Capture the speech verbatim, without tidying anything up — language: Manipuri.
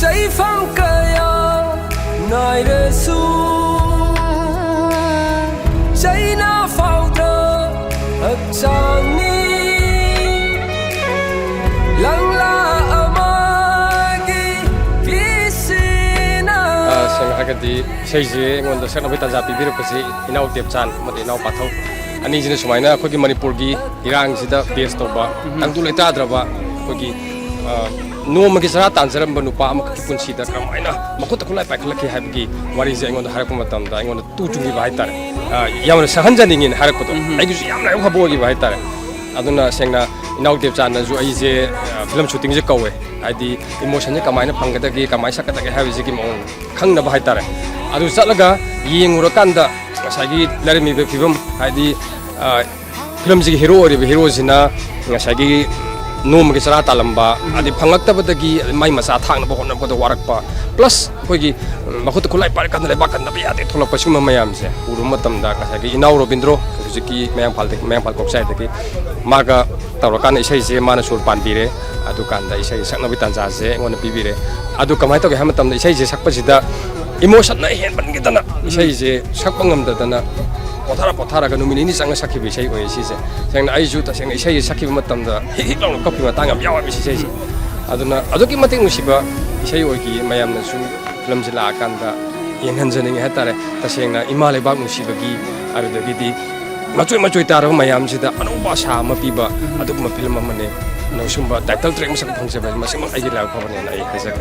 ꯂꯩꯐꯝ ꯀꯌꯥ ꯅꯥꯏꯔꯁꯨ, ꯆꯩꯅꯥ ꯐꯥꯎꯗ ꯍꯛꯆꯥꯡꯅꯤ, ꯂꯪꯂꯥ ꯑꯃꯒꯤ ꯀꯤꯁꯤꯅ꯫ ꯑ, ꯁꯦꯡꯅ ꯍꯥꯏꯔꯒꯗꯤ ꯏꯁꯩꯁꯦ ꯑꯩꯉꯣꯟꯗ ꯁꯛꯅꯕꯒꯤ ꯇꯥꯟꯖꯥ ꯄꯤꯕꯤꯔꯛꯄꯁꯤ ꯏꯅꯥꯎ ꯗꯦꯕꯆꯥꯟ ꯑꯃꯗꯤ ꯏꯅꯥꯎ ꯄꯥꯊꯧ ꯑꯅꯤꯁꯤꯅ ꯁꯨꯃꯥꯏꯅ ꯑꯩꯈꯣꯏꯒꯤ ꯃꯅꯤꯄꯨꯔꯒꯤ ꯏꯔꯥꯡꯁꯤꯗ ꯕꯦꯁ ꯇꯧꯕ, ꯎꯝ꯫ ꯇꯪꯗꯨ ꯂꯩꯇꯥꯗ꯭ꯔꯕ ꯑꯩꯈꯣꯏꯒꯤ, ꯑ, ꯅꯣꯡꯃꯒꯤ ꯆꯔꯥ ꯇꯥꯟꯖꯔꯝꯕ ꯅꯨꯄꯥ ꯑꯃꯈꯛꯀꯤ ꯄꯨꯟꯁꯤꯗ ꯀꯔꯝꯍꯥꯏꯅ ꯃꯈꯨꯠꯇ ꯈꯨꯠꯂꯥꯏ ꯄꯥꯏꯈꯠꯂꯛꯈꯤ ꯍꯥꯏꯕꯒꯤ ꯋꯥꯔꯤꯁꯦ ꯑꯩꯉꯣꯟꯗ ꯍꯥꯏꯔꯛꯄ ꯃꯇꯝꯗ ꯑꯩꯉꯣꯟꯗ ꯇꯨ ꯆꯨꯡꯈꯤꯕ ꯍꯥꯏꯇꯥꯔꯦ꯫ ꯑ, ꯌꯥꯝꯅ ꯁꯛꯍꯟꯖꯅꯤꯡꯉꯦꯅ ꯍꯥꯏꯔꯛꯄꯗꯣ, ꯎꯝ꯫ ꯑꯩꯒꯤꯁꯨ ꯌꯥꯝ ꯂꯥꯏꯕꯛ ꯐꯕ ꯑꯣꯏꯈꯤꯕ ꯍꯥꯏꯇꯥꯔꯦ꯫ ꯑꯗꯨꯅ ꯁꯦꯡꯅ ꯏꯅꯥꯎ ꯗꯦꯕꯆꯥꯟꯅꯁꯨ ꯑꯩꯁꯦ, ꯑ, ꯐꯤꯂꯝ ꯁꯨꯇꯤꯡꯁꯦ ꯀꯧꯋꯦ, ꯍꯥꯏꯗꯤ ꯏꯃꯣꯁꯟꯁꯦ ꯀꯃꯥꯏꯅ ꯐꯪꯒꯗꯒꯦ, ꯀꯃꯥꯏꯅ ꯁꯛꯀꯗꯒꯦ ꯍꯥꯏꯕꯁꯤꯒꯤ ꯃꯑꯣꯡ ꯈꯪꯅꯕ ꯍꯥꯏꯇꯥꯔꯦ꯫ ꯑꯗꯨ ꯆꯠꯂꯒ ꯌꯦꯡꯉꯨꯔꯀꯥꯟꯗ ꯉꯁꯥꯏꯒꯤ ꯂꯩꯔꯝꯃꯤꯕ ꯐꯤꯕꯝ, ꯍꯥꯏꯗꯤ, ꯑ, ꯐꯤꯂꯝꯁꯤꯒꯤ ꯍꯤꯔꯣ ꯑꯣꯏꯔꯤꯕ ꯍꯤꯔꯣꯁꯤꯅ ꯉꯁꯥꯏꯒꯤ ꯅꯣꯡꯃꯒꯤ ꯆꯔꯥ ꯇꯥꯜꯂꯝꯕ, ꯎꯝ꯫ ꯑꯗꯩ ꯐꯪꯂꯛꯇꯕꯗꯒꯤ ꯃꯥꯏ ꯃꯆꯥ ꯊꯥꯛꯅꯕ ꯍꯣꯠꯅꯕꯗ ꯋꯥꯔꯛꯄ, ꯄ꯭ꯂꯁ ꯑꯩꯈꯣꯏꯒꯤ, ꯎꯝ, ꯃꯈꯨꯠꯇ ꯈꯨꯠꯂꯥꯏ ꯄꯥꯏꯔꯀꯥꯟꯗ ꯂꯩꯕꯥꯛ ꯀꯟꯗꯕ ꯌꯥꯗꯦ ꯊꯣꯛꯂꯛꯄ, ꯁꯤꯒꯨꯝꯕ ꯃꯌꯥꯝꯁꯦ ꯎꯔꯨꯕ ꯃꯇꯝꯗ ꯉꯁꯥꯏꯒꯤ ꯏꯅꯥꯎ ꯔꯣꯕꯤꯟꯗ꯭ꯔꯣ, ꯍꯧꯖꯤꯛꯀꯤ ꯃꯌꯥꯡꯐꯥꯜꯗꯒꯤ, ꯃꯌꯥꯡꯐꯥꯜ ꯀꯣꯛꯆꯥꯏꯗꯒꯤ, ꯃꯥꯒ ꯇꯧꯔꯀꯥꯟꯗ ꯏꯁꯩꯁꯦ ꯃꯥꯅ ꯁꯨꯔ ꯄꯥꯟꯕꯤꯔꯦ꯫ ꯑꯗꯨꯀꯥꯟꯗ ꯏꯁꯩ ꯁꯛꯅꯕꯒꯤ ꯇꯥꯟꯖꯥꯁꯦ ꯑꯩꯉꯣꯟꯗ ꯄꯤꯕꯤꯔꯦ꯫ ꯑꯗꯨ ꯀꯃꯥꯏꯅ ꯇꯧꯒꯦ ꯍꯥꯏꯕ ꯃꯇꯝꯗ ꯏꯁꯩꯁꯦ ꯁꯛꯄꯁꯤꯗ ꯏꯃꯣꯁꯟꯅ ꯍꯦꯟꯃꯟꯈꯤꯗꯅ ꯎꯝ꯫ ꯏꯁꯩꯁꯦ ꯁꯛꯄ ꯉꯝꯗꯗꯅ ꯄꯣꯊꯥꯔ ꯄꯣꯊꯥꯔꯒ ꯅꯨꯃꯤꯠ ꯅꯤꯅꯤ ꯆꯪꯉ ꯁꯛꯈꯤꯕ ꯏꯁꯩ ꯑꯣꯏꯌꯦ ꯁꯤꯁꯦ꯫ ꯁꯦꯡꯅ ꯑꯩꯁꯨ ꯇꯁꯦꯡꯅ ꯏꯁꯩꯁꯦ ꯁꯛꯈꯤꯕ ꯃꯇꯝꯗ ꯍꯤꯛ ꯍꯤꯛ ꯂꯥꯎꯅ ꯀꯞꯈꯤꯕ ꯃꯇꯥꯡ ꯌꯥꯝ ꯌꯥꯎꯋꯦꯕ ꯁꯤ ꯏꯁꯩꯁꯦ꯫ ꯑꯗꯨꯅ ꯑꯗꯨꯛꯀꯤ ꯃꯇꯤꯛ ꯅꯨꯡꯁꯤꯕ ꯏꯁꯩ ꯑꯣꯏꯈꯤ꯫ ꯃꯌꯥꯝꯅꯁꯨ ꯐꯤꯂꯝꯁꯦ ꯂꯥꯛꯑꯀꯥꯟꯗ ꯌꯦꯡꯍꯟꯖꯅꯤꯡꯉꯦ ꯍꯥꯏꯇꯥꯔꯦ꯫ ꯇꯁꯦꯡꯅ ꯏꯃꯥ ꯂꯩꯕꯥꯛ ꯅꯨꯡꯁꯤꯕꯒꯤ, ꯑꯗꯨꯗꯒꯤꯗꯤ ꯃꯆꯣꯏ ꯃꯆꯣꯏ ꯇꯥꯔꯕ ꯃꯌꯥꯝꯁꯤꯗ ꯑꯅꯧꯕ ꯑꯁꯥ ꯑꯃ ꯄꯤꯕ, ꯎꯝ꯫ ꯑꯗꯨꯒꯨꯝꯕ ꯐꯤꯂꯝ ꯑꯃꯅꯤ꯫ ꯑꯗꯨꯒ ꯁꯨꯝꯕ ꯇꯥꯏꯇꯜ ꯇ꯭ꯔꯦꯛ ꯑꯃ ꯁꯛꯄ ꯐꯪꯖꯕꯁꯦ ꯃꯁꯤꯃꯛ ꯑꯩꯒꯤ ꯂꯥꯏꯕꯛ ꯐꯕꯅꯦꯅ ꯑꯩ ꯍꯥꯏꯖꯒꯦ꯫